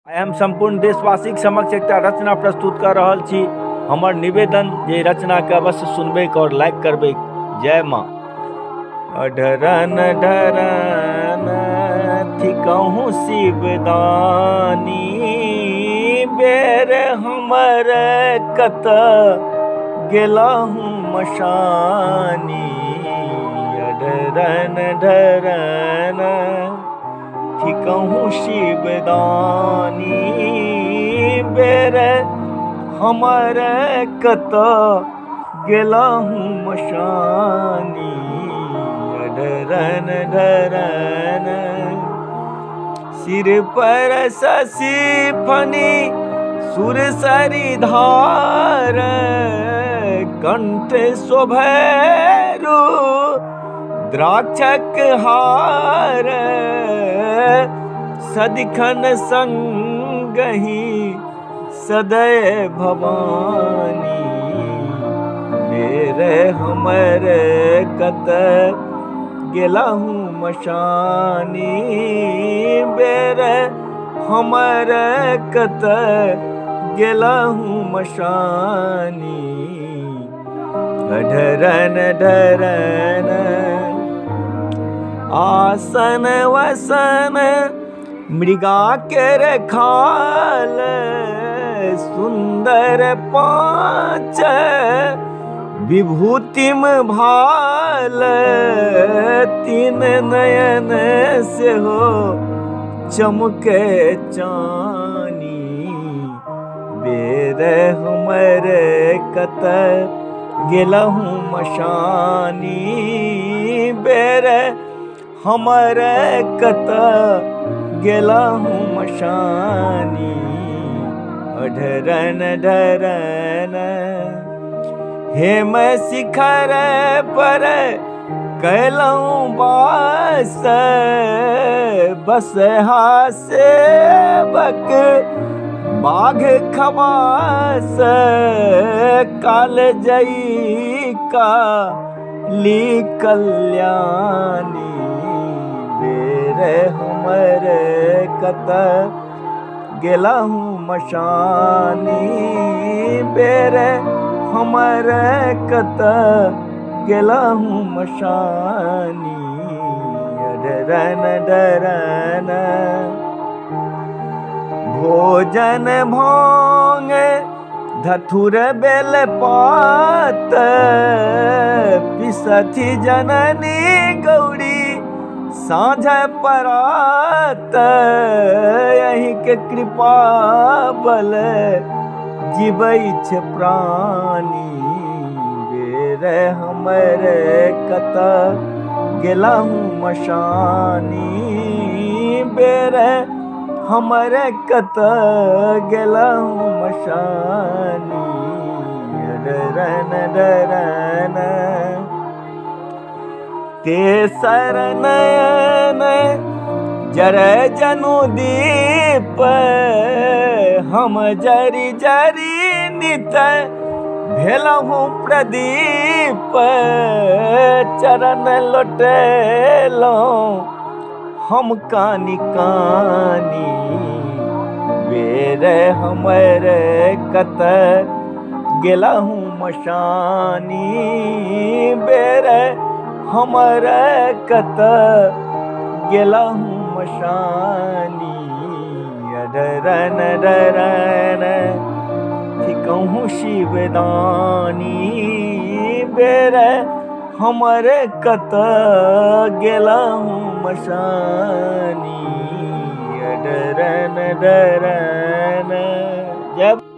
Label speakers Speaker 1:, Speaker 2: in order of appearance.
Speaker 1: आइ हम सम्पूर्ण देशवासीक समक्ष एकटा रचना प्रस्तुत कऽ रहल छी। हमर निवेदन जे रचनाके अवश्य सुनबैक और लाइक करबैक। जय माँ। अढरन ढरन थिकहुँ शिवदानी, बेर हमर कत गेलहुँ मशानी। अढरन ढरन थिकहुँ शिवदानी, बेर हमर कत गेलहुँ मशानी। अढरन ढरन सिर पर शशि फनी सुर सरिधार, कंठ शोभैरु द्राक्षक हार। सदिखन संगहि सदय भवानी, बेर हमर कत गेलहुँ मशानी। बेर हमर कत गेलहुँ मशानी। अढरन ढरन आसन वसन मृगा केर खाल, सुंदर पाँच विभूतिम भाल। तीन नयन सेहो चमके चानी, बेर हमर कत गेलहुँ मशानी। बेर हमर कत गेलहुँ मशानी। अढरन ढरन हेम शिखर पर कयलहुँ बास, बसहा सेवक बाघ खबास। काल जई काली कल्याणी, बेर हमर कत गेलहुँ मशानी। बेर हमर कत गेलहुँ मशानी। अढरन ढरन भोजन भांग धथुर बेल पात, पिसथि जननी गौरी साँझ परात। अहीं के कृपा बल जीवैछ प्राणी, बेर हमर कत गेलहुँ मशानी। बेर हमर कत गेलहुँ मशानी। अढरन ढरन तेसर नयन जरै जनु दीप, हम जरी जरी नित भेलहुँ प्रदीप। चरण लोटेलहुँ हम कानी कानी, बेर हमर कत गेलहुँ मशानी। बेर हमर कत गेलहुँ मशानी। अढरन ढरन थिकहुँ शिवदानी, बेर हमर कत गेलहुँ मशानी। अढरन ढरन। जय।